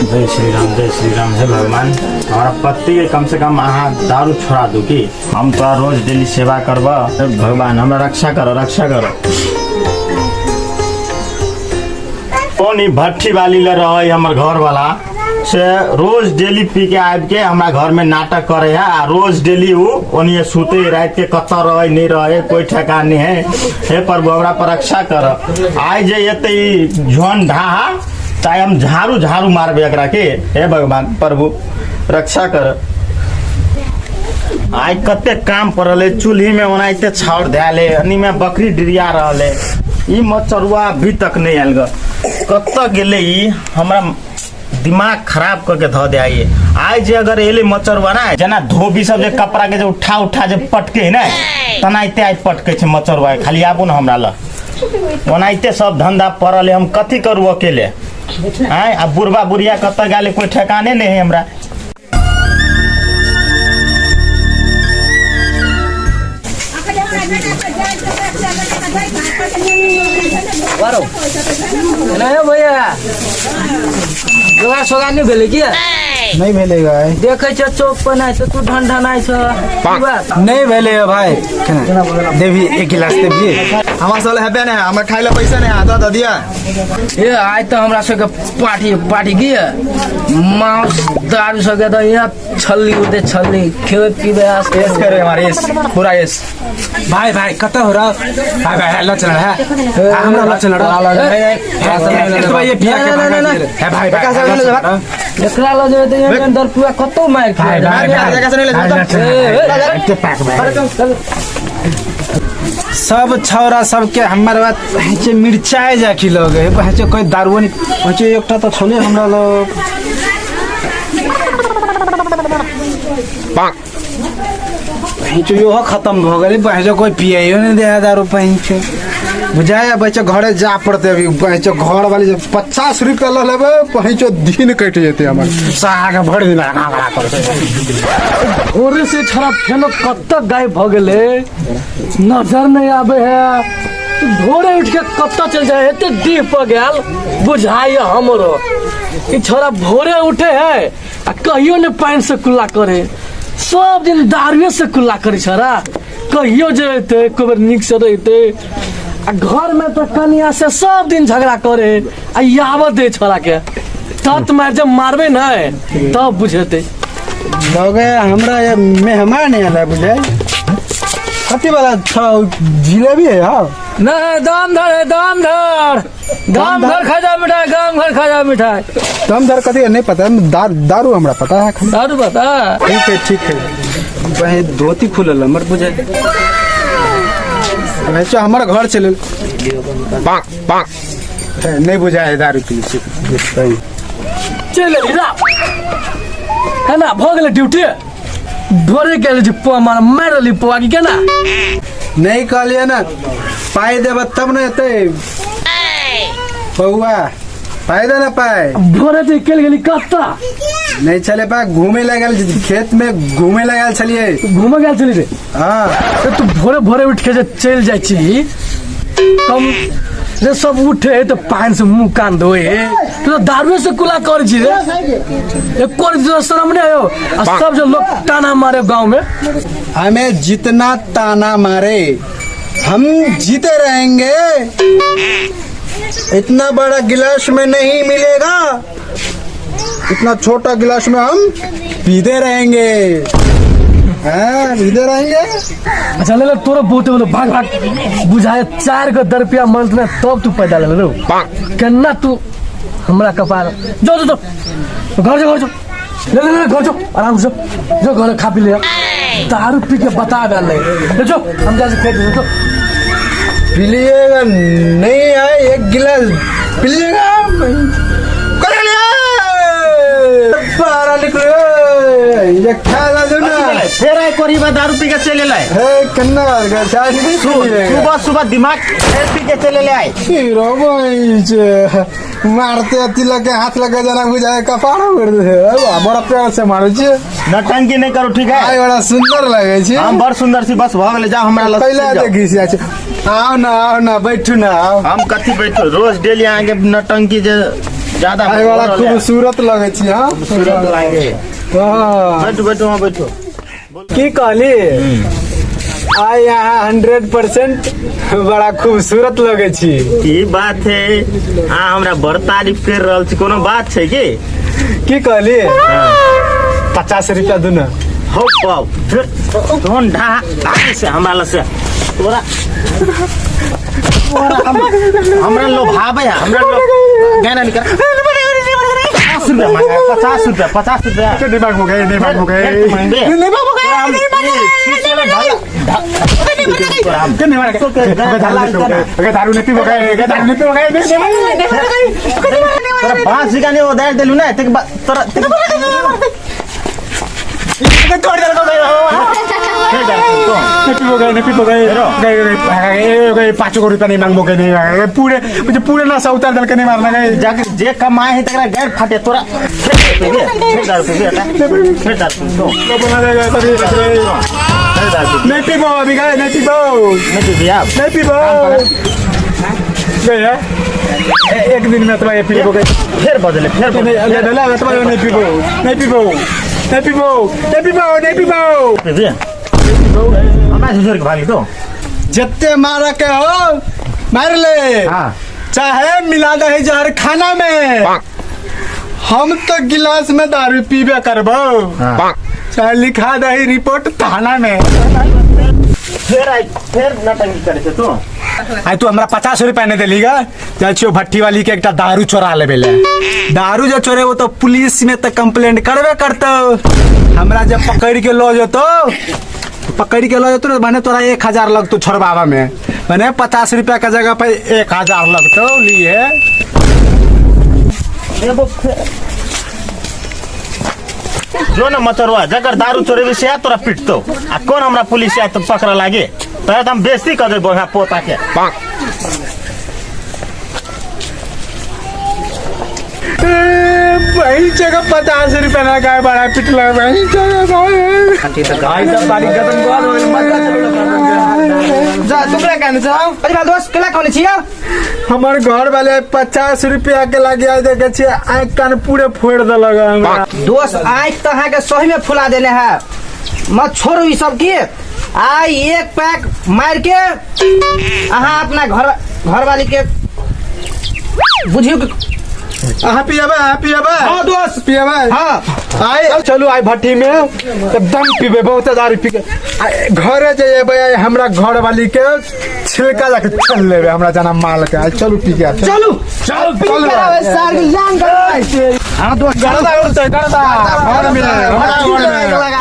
जय श्री राम, जय श्री राम। हे भगवान, हमारा पति के कम से कम अहाँ दारू छोड़ा दू की हम तोरा रोज डेली सेवा करब। हे भगवान, हमरा रक्षा करो, रक्षा करो। कौन ई भट्ठी वाली ले रहे हमर घर वाला से रोज डेली पी के आबि के हमरा घर में नाटक करे है आ रोज डेली उ ओनिए सुते, रात के कतऽ रहे नहीं रहे कोई ठेकान नहीं है। हे प्रभु, हमरा पर रक्षा कर। आइ जे एते ई झन ढाहा ताइ हम झाड़ू झाड़ू मारबे एकरा के। हे भगवान प्रभु, रक्षा कर। आइ कते काम पड़ल है, चूल्ही में ओनाहिते छाउर धयल है, अनी में बकरी डिरिया रहल है। ई मचरुआ अभी तक नहीं आयल ग, कतऽ गेलै ई? हमरा दिमाग खराब करके धऽ दे आइ। आइ जे अगर एलै मचरुआ ना, जेना धोबी सब जे कपड़ा के जे उठा उठा जे पटके है ना, तेनाहिते आइ पटके छै मचरुआ। खाली आबू ने हमरा लग। ओनाहिते सब धंधा पड़ल है, हम कथी करू अकेले आँय? आ बुढ़बा बुढ़िया कतऽ गेलै, कोई ठेकाने नहीं है हमरा। बारो नहीं भैया, जोगा सोगा नहीं भेलै की? नहीं भेलै भाई। देखै छ चौक पर नहि तऽ तू ढन ढनाइ छ, की बात? नहीं भेलै है भाई। देवी एक गिलास देवी। हमरा सब हेबे नहीं, हमरा खाइ ला पैसा नहीं आता ददिया। ए आइ तऽ हमरा सबके पार्टी पार्टी की मांस दारू सबके तऽ यहाँ छल्ली उठे छल्ली खेबै पीबै आस। एस करे हमारे एस पूरा एस। भाई भाई कतऽ हो रहा भाई? भाई ल चल है, हमरा ल चल रहा है ये पिया के भागा दिए है भाई। भाई एकरा लऽ जेबै तऽ यहाँ अंदर पूरा कतौ मारि भाई भाई भाई सब छौरा सबके हमर बात पहचे मिर्चाई जा खिलो गए पहचे कोई दारुओ नहीं पहचे एकटा तो छले हमरा लोग पहचे यो खत्म भ गेलै। पहचे कोई पियाइयो नहीं दे दारू। पहचे बुझाया बच्चा घरे जा पड़ते अभी। पहचे घर वाली जे 50 रुपया ल लेबै, पहचो दिन कटि जेतै हमर साग भरि दिन आगा करतै। भोरे से छड़ा फेनो कतऽ गायब भऽ गेलै, नजर नहीं आबे है। भोरे उठ के कतऽ चल जाए, एते डीह पर गेल बुझाइए हमरो कि छोरा भोरे उठे है आ कहियो ने पानि से कुल्ला करे, सब दिन दारुए से कुल्ला करे। छोरा कहियो जे एते एको बेर नीक से रहते आ घर में तो कनिया से सब दिन झगड़ा करे आ यावत दे छोरा के तत मार जब मारबे नहीं तब बुझेते। लगे हमरा ये मेहमान आयल है बुझे कथी वाला छ जिलेबी है? हाँ। नहीं, दाम धर है, दाम धर, गाम घर खाजा मिठाई, गाम घर खाजा मिठाई। दम धर कथी है नहीं पता, दारू हमरा पता है खाली। दारू पता। ठीक है, ठीक है। वही धोती खुलल हमर बुझे। वैसे हमर घर चले नहीं बुझाए दारू पी छी। चलि एली रा केना भऽ गेलै ड्यूटी? भोरे गेल छी पुआ मार मारि रहली पुआ की केना? नहीं कहलिए ना पाई देब तब ने एतै बौआ, पाई दे ना पाई। भोरे जे केल गेली कत्ता? नहीं चले पा, घूमे लगल खेत में, घूमे लगल छलिए। घूमे गेल छली रे? हाँ। तऽ तू भोरे भोरे उठ के जे चलि जाइ छी, कम जे सब उठे है तऽ पानि से मुंह कान धोए है, तू तऽ दारुए से कुला करै छी रे। एको रत्ती शरम नहि हो आ सब जो लोग ताना मारे गाँव में। हमें जितना ताना मारे हम जीते रहेंगे। इतना बड़ा गिलास में नहीं मिलेगा, इतना छोटा गिलास में हम पीते रहेंगे। हाँ, पीते रहेंगे। अच्छा ले ले, तोरो बहुत बोलो भाग भाग बुझाए 4 गो दर रुपया मरत ना तब तू पैदा ले रो केना तू हमरा कपार। जो जो जो घर जो, घर जो, ले ले ले घर जो, आराम से जो घर खा पी ले, दारू पी के बता दे ले ले जो हम जा से खेत जो। पी लीजिएगा नहीं आए एक गिलास पी लीजिएगा कर लिया बाहर निकलो ये खा ला जो ना। फेर आइ कोरी दारू पी के चलि एलै। हे कन्ना का चाय नहीं पीजिएगा। सुबह सुबह दिमाग फेर पी के चलि एलै आइ। हीरो बहिं मारते अति लगे हाथ लगे जना बुझाए कपाड़ उड़ दे। बड़ा प्यार से मारे छी। नौटंकी नहीं करू, ठीक है? आइ बड़ा सुंदर लगे छी। हम बड़ सुंदर छी, बस भऽ गेलै, जाओ हमरा लग पहले चलि जाउ। देखी छी छै। आओ ना, आओ ना, बैठू ना, आओ। हम कथी बैठू? रोज डेली अहाँके नौटंकी जे ज्यादा आइ बड़ा खूबसूरत लगै छी। हाँ, खूबसूरत लागे। हाँ। बैठो बैठो, वहाँ बैठो। की कहली आइ अहाँ 100% बड़ा खूबसूरत लगै छी। की बात है, अहाँ हमरा बड़ तारीफ कर रहल छी, कोनो बात छै की? की कहली, 50 रुपया दू ने। हो बाप, फिर धोन ढा ढा से हमरा लग से तोरा तोरा हमरा लोभावे है, हमरा लोभ गाना निकल। 50 रुपया मांगा है, 50 रुपया, 50 रुपया। दिमाग हो गए, दिमाग हो गए। फिर मांगबे। दिमाग हो गए। तोरा हम- ए, शीशे में ढल- तोरा हम- के नहीं मारे तो के दारू नहीं पीबो, दारू नहीं पीबो गए, दारू नहीं पीबो गए। तोरा बांस सिखाने वो दायर देलू ना, तेके तोरा छोड़ दे गए। फिर डाल तो। नहीं पीबो गए, नहीं पीबो गए गए गए गए। 5 रुपया नहीं मांगबो गए, नहीं मांगबो। पूरे मुझे पूरे नशा उतार दल के नहीं मारना गए। जाके जे कमाए है तकरा गैर फाटे। तोरा फिर दारू पीबे, फिर दारू पीबे, हटा। फिर दारू पीबे तो। फिर दारू पीबे। नहीं पीबो अभी गए, नहीं पीबो। नहीं पीबे आप? नहीं पीबो गए है। एक दिन में तो ये पीबो गए। फिर बदले, फिर नहीं बदले। नहीं नहीं, नहीं पीबो, नहीं पीबो, नहीं पीबो, नहीं पीबो, नहीं पीबो। पीबे, हमरा से छोड़ के भागी तो। जत्ते मारा के हो मार ले। हाँ। चाहे मिला दे जहर खाना में, हम तो गिलास में दारू पीबे करबो। हाँ। चाहे लिखा दही रिपोर्ट थाना में। फिर आई, फिर नटंकी करे छे तू। आई तू हमरा 50 रुपया नहीं देली गा, जाइ छियो भट्टी वाली के एकटा दारू चोरा लेबे ले। दारू जो चोरे वो तो पुलिस में तो कंप्लेंट करबे करतो। हमरा जब पकड़ के लो जतो, पकड़ के लो जतो ना, माने तोरा 1000 लगतो छोड़बाबा में, माने 50 रुपया का जगह पे 1000 लगतो लिए। एगो जो न मचरवा जकर दारू चोरेबी से तोरा पिटतो, आ कौन हमरा पुलिस आए तो पकड़ लागे, तोरा तो हम बेइज्जती कर देबो यहाँ पोता के। वही जगह 50 रुपया ना गाय बड़ा पिटला, वही जगह भाई। आई सब बारी खत्म कर दो, मजा चलो। जा तुमरा कहने जाओ। अरे भाई दोस्त, केला कहने छियै? हमर घर वाले 50 रुपया के लागे आइ देखे छियै आँखि कान पूरे फोड़ देलक हमरा। दोस्त, आँखि तऽ अहाँके सही में फुला देने है। मत छोड़ू ई सब की, आइ एक पैक मार के अहाँ अपना घर घरवाली के बुझियो कि अहाँ पियबै? अहाँ पियबै? हाँ दोस्त। पियबै? हाँ। आइ चलू, आइ भट्टी में एकदम पीबै, बहुत दारू पी के आइ घरे जेबै। आइ हमरा घर वाली के छिलका जाके छल लेबै, हमरा जाना माल के। आइ चलू पी के आब। चलू। चलू, चलू। सार के जान कर। हाँ दोस्त। गर्दा उड़तै, गर्दा घर में, हमरा घर में।